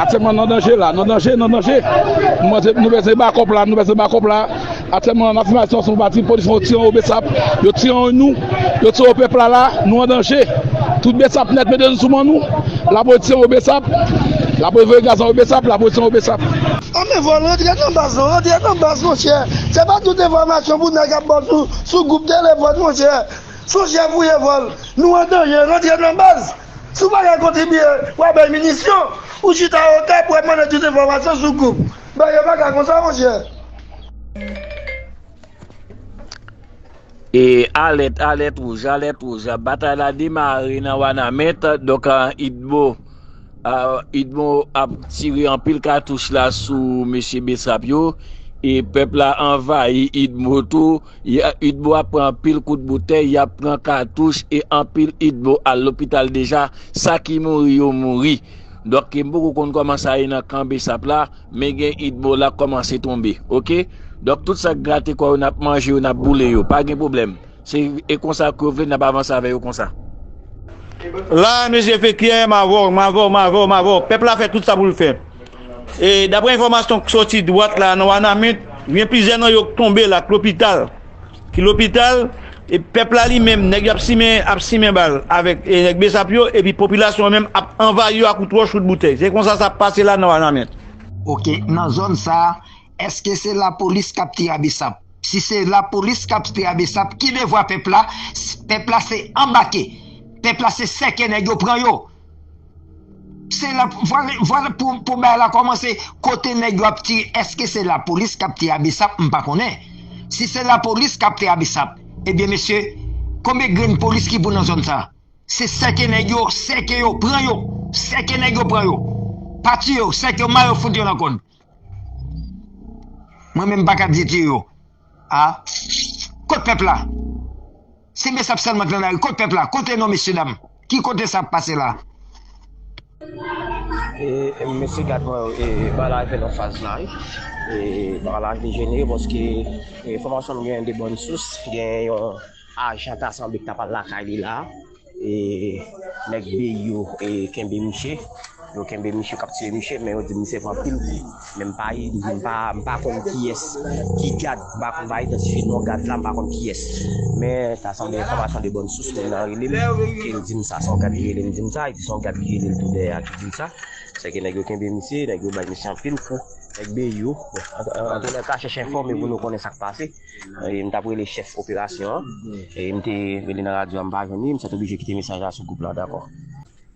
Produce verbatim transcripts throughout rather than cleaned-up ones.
Aktyèlman, n an danje la, n an danje, n an danje. Nou bezwen, nou bezwen bakòp la, nou bezwen bakòp la. Aktyèlman, n ap filme aksyon sou pati, polis yo tire nan Besap, yo tire nan nou, yo tire nan pèp la la, nou an danje. Tout Besap nèt mete nou sou men nou. Lapolis tire nan Besap, lapolis voye gaz nan Besap, lapolis tire nan Besap. An men vòl, rantre nan baz lan, rantre nan baz, monchè. Se pa tout enfòmasyon pou nèg ap ba w sou, sou gwoup telefòn, monchè. Sonje fouye vòl, nou an danje, rantre nan baz. Si w pa ka kontribye, w a bay minisyon. Ou chita Okap, w ap mande tout enfòmasyon sou gwoup. Bagay yo pa ka konsa, monchè. E alèt, alèt wouj, alèt wouj. Batay la demare nan Wanament. Donk, Idmo, Idmo ap tire anpil katouch la sou mesye Besap yo. E pèp la anvayi Idmo tou. Idmo ap pran anpil kout boutèy, y ap pran katouch e anpil Idmo al lopital deja. Sa ki mouri yo mouri. Donk, m poko konn kòman sa ye nan kan Besap la, men gen Idmo la kòmanse tonbe, oke? Donk, tout sa k grate kò yo, n ap manje yo, n ap boule yo, pa gen pwoblèm. Se e konsa ke yo vle, n ap avanse avè yo konsa. La, mesye Fekyè, m avè w, m avè w, m avè w, m avè w. Pèp la fè tout sa pou l fè. E daprè enfòmasyon k soti dwat la nan Wanament, gen plizyè nan yo k tonbe la, k lopital. Ki lopital, e pèp la li menm, nèg yo ap simen, ap simen bal avèk e nèg Besap yo, epi popilasyon an menm ap anvayi yo ak kout wòch, kout boutèy. Se konsa sa ap pase la nan Wanament. Oke, nan zòn sa a, èske se lapolis k ap tire a Besap? Si se lapolis k ap tire a Besap, ki devwa pèp la? Pèp la se anbake. Pèp la se sèke nèg yo pran yo. Se la, vwala, vwala pou, pou bagay la kòmanse, kote nèg yo ap tire, èske se lapolis k ap tire a Besap? M pa konnen. Si se lapolis k ap tire a Besap, ebyen mesye, konbyen grenn polis ki pou nan zòn sa? Se sèke nèg yo, sèke yo, pran yo, sèke nèg yo, pran yo. Pa tiye yo, sèke yo, mare yo, fout yo nan kòd. Mwen menm m pa ka di tiye yo. A, kot pèp la? Se Besap sèlman k nan lari, kot pèp la? Kote nou, mesye dam? Ki kote sa ap pase la? E mesye gad mwen yo, e bagay la rive nan faz la wi. E bagay la dejenere paske enfòmasyon m gen de bòn sous, gen yon ajan ta sanble ki t ap al lakay li la. E nèg B I yo e kenbe misye. Yo kenbe misye, k ap tire misye, men yo di misye pran pil kou. Men m pa, m pa, m pa konn kiyès ki gad, m pa konn, m pa idantifye non gad la, m pa konn kiyès. Men ta sanble enfòmasyon de bòn sous, moun nan rele m, ki di m sa, se yon gad ki rele m di m sa, epi se yon gad ki rele l tou dèyè a ki di l sa. Sèke nèg yo kenbe misye, nèg yo bay misye anpil kou. Nèg B I yo, bon, an, an, antouka, chèche enfòme pou nou konnen sa k pase. E m t ap rele chèf operasyon an. E m te rele nan radyo a, m pa jwenn li, m sètoblije kite mesaj la sou gwoup la, dakò.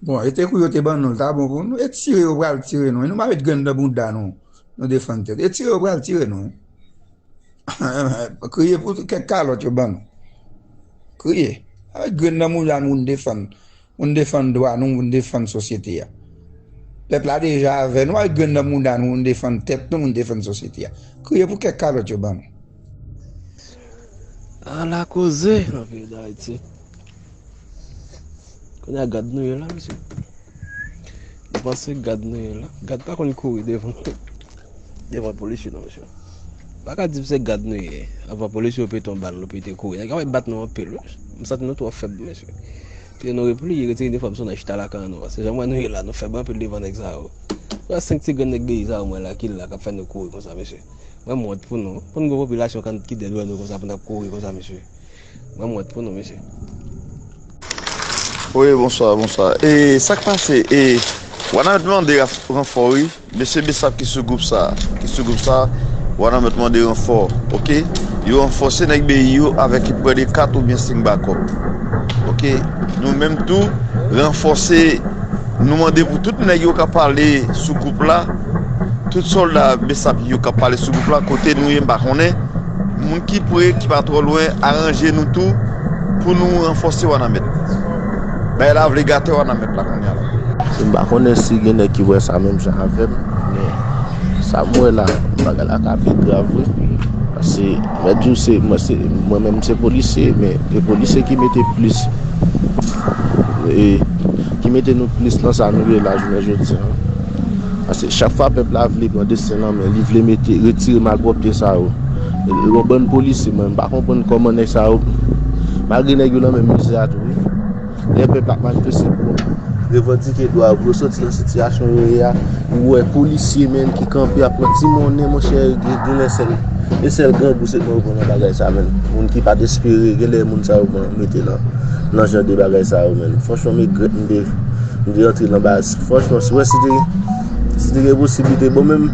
Bon, e te kou yo te ban nou l, ta bon pou nou. E tire yo pral tire nou. E nou pa met grenn nan bounda nou, nou defann tèt. E tire yo pral tire nou. Kriye pou kèk kalòt yo ban nou. Kriye. Pa met grenn nan bounda nou pou n defann. Pou n defann dwa nou, pou n defann sosyete a. Pèp la deja avè nou, pa met grenn nan bounda nou pou n defann tèt nou, pou n defann sosyete a. Kriye pou kèk kalòt yo ban nou. Ala koze nan peyi Dayiti. Kounye a gad nou ye la, mesye. Nou panse gad nou ye la. Gad pa konn kouri devan devan polisye non, mesye. Pa ka di m se gad nou ye. Anvan polisye yo pete yon bal, nou pete kouri. Nèg yo ap bat nou anpil, wi. M santi nou twò fèb, mesye. Kite nou repliye, retire inifòm sou nou, chita lakay nou. Se jan m wè nou ye la, nou fèb anpil devan nèg sa yo. Wè senk ti grenn nèg B I sa yo m wè la ki la k ap fè nou kouri konsa, mesye. Mwen m wont pou nou. Pou n gen popilasyon k ap kite dwè nou konsa pou n ap kouri konsa, mesye. Mwen m wont pou nou, mesye. Wi, bonswa, bonswa. E sa k pase? E Wanament mande ranfò, wi. Mesye Besap ki sou gwoup sa, ki sou gwoup sa, Wanament mande ranfò, oke? Yo ranfòse nèg B I yo avèk prè de kat oubyen senk bakòp. Oke? Nou menm tou, ranfòse, nou mande pou tout nèg yo k ap pale sou gwoup la, tout sòlda Besap yo k ap pale sou gwoup la, kote nou ye, m pa konnen. Moun ki pre, ki pa twò lwen, aranje nou tou pou nou ranfòse Wanament. Bagay la vle gate Wanament la kounye a la. M pa konnen si gen nèg ki wè sa menm jan avè m, men sa m wè la, bagay la ka pi grav wi. Paske mèt di w se, mwen se, mwen menm se polisye, men e polisye ki mete plis, e, ki mete nou plis nan sa nou ye la jounen jodi a. Paske chak fwa pèp la vle pran desten l an men, li vle mete, retire malpwòpte sa yo. E yon bann polisye, mwen, m pa konprann kòman nèg sa yo, malgre nèg yo nan menm mizè a tou wi. Lè pèp la ap manifeste pou revandike dwa yo, pou yo soti nan sitiyasyon yo ye a, Ou wè polisye, menn, ki kanpe ap pran ti monnen, monchè, gen, gen lè sèl, e sèl grangou sèlman yo pran nan bagay sa, menn. Moun ki pa t espere, gen lè moun sa yo pran mete nan, nan jan de bagay sa yo, menn. Franchman, m regrèt m te, m te antre nan baz. Franchman, si, wè, si te, si te gen posiblite, bon, menm,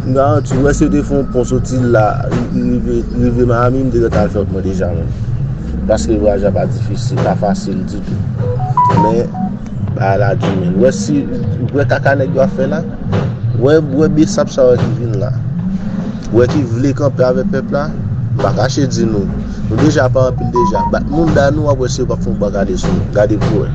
m garanti, wè, si yo te fè yon pon soti la, rive, rive Miami, m te gentan al fè lòt mwen deja, menn. Paske vwayaj la pa difisil, pa fasil ditou. Men, bagay la di, menn. Wè si, wè kaka nèg yo ap fè la. Wè, wè besap sa yo ki vin la. Wè ki vle kanpe avèk pèp la. M pa kache di nou. Nou deja pa anpil deja. Bat moun da nou, w ap wè si yo p ap fè yon bagay sou nou. Gade pou wè.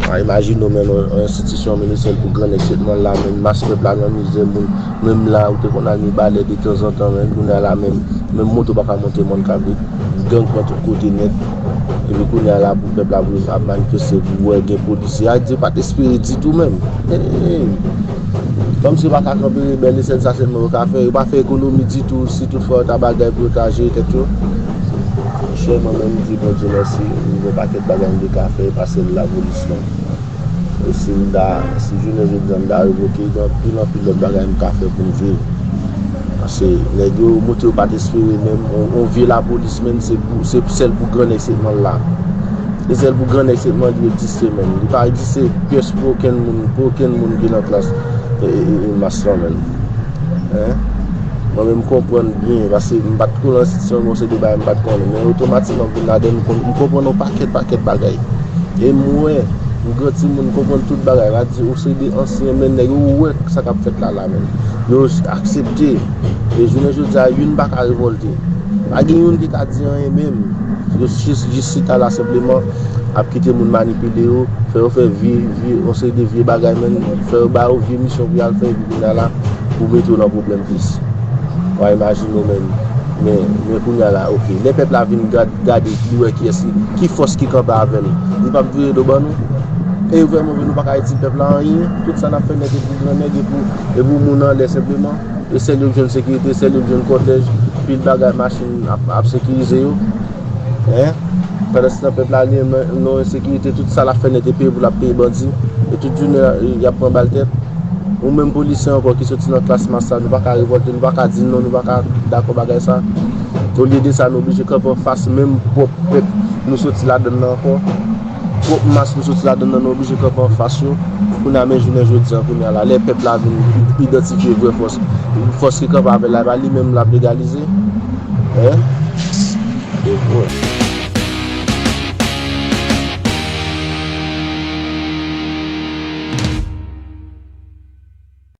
A, imajine w, menn, yon, yon enstitisyon, menn, e sèl pou grannèg sèlman la, menn, mas pèp la nan mizè, moun, menm la, ou te konn al ni balè detanzantan, menn, kounye a la, menm, menm moto pa ka monte Mòn Kabrit. Gang pran tout kote nèt. Epi kounye a la pou pèp la pou ap manifeste pou wè gen polisye. A di pa t espere ditou menm. Hey! Kòmsi yo pa ka kanpe rebèl, e sèl sa sèlman yo ka fè. Yo pa fè ekonomi ditou, si tout fwa yo ta bagay pou yo ta jere tèt yo. Monchè, mwen menm, m di Bondye mèsi, m gen pakèt bagay m te ka fè, pase lapolis lan. E si m ta, si jounen jodi a m ta revoke, gen anpil, anpil lòt bagay m ka fè pou m viv. Paske nèg yo montre yo pa t espere menm, on, on vye lapolis menm, se pou, se sèl pou grannèg sèlman la. Se sèl pou grannèg sèlman li egziste menm. Li pa egziste pyès pou okenn moun, pou okenn moun ki nan klas, e, e, e, mas lan menm. Hein? Mwen menm m konprann byen, paske m pa t konnen si se yon seri de bagay m pa t konnen. Men otomatikman m vin ladan l, m konn, m konprann yon pakèt, pakèt bagay. E m wè, m gran timoun, m konprann tout bagay. M a di, yon seri de ansyen, men nèg yo wè sa k ap fèt la, la menm. Yo aksepte. E jounen jodi a, youn pa ka revòlte. Pa gen youn ki ka di anyen menm. Yo jis, jis chita la senpleman, ap kite moun manipile yo, fè yo fè vye, vye, yon seri de vye bagay, menn, fè yo ba yo vye misyon pou y al fè, epi kounye a la, pou mete yo nan pwoblèm plis. W a imajine w menm. Men, men kounye a la, oke. Lè pèp la vin gad-, gade, li wè kiyès li, ki fòs ki kanpe avè l. Li p ap vire do ban nou. E yo vrèman vle nou pa ka itil pèp la anyen. Tout sa n ap fè nèt e pou grannèg e pou, e pou moun anlè senpleman. E sèl yo k jwenn sekirite, sèl yo k jwenn kòtèj, pil bagay, machin ap, ap sekirize yo. Hein? Pandansetan pèp la li menm nan ensekirite, tout sa l ap fè nèt e peye pou l ap peye bandi. E tout jounen y ap pran bal tèt. Ou menm polisye ankò ki soti nan klas mas la, nou pa ka revòlte, nou pa ka di non, nou pa ka dakò bagay sa. Olye de sa, nou oblije kanpe anfas menm pwòp pèp nou soti ladann nan ankò. Pwòp mas nou soti ladann nan, nou oblije kanpe anfas yo. Kounye a, men jounen jodi a, kounye a la, lè pèp la vin idantifye vrè fòs, fòs ki kanpe avè l la, e pa li menm l ap legalize. Hein? E vre.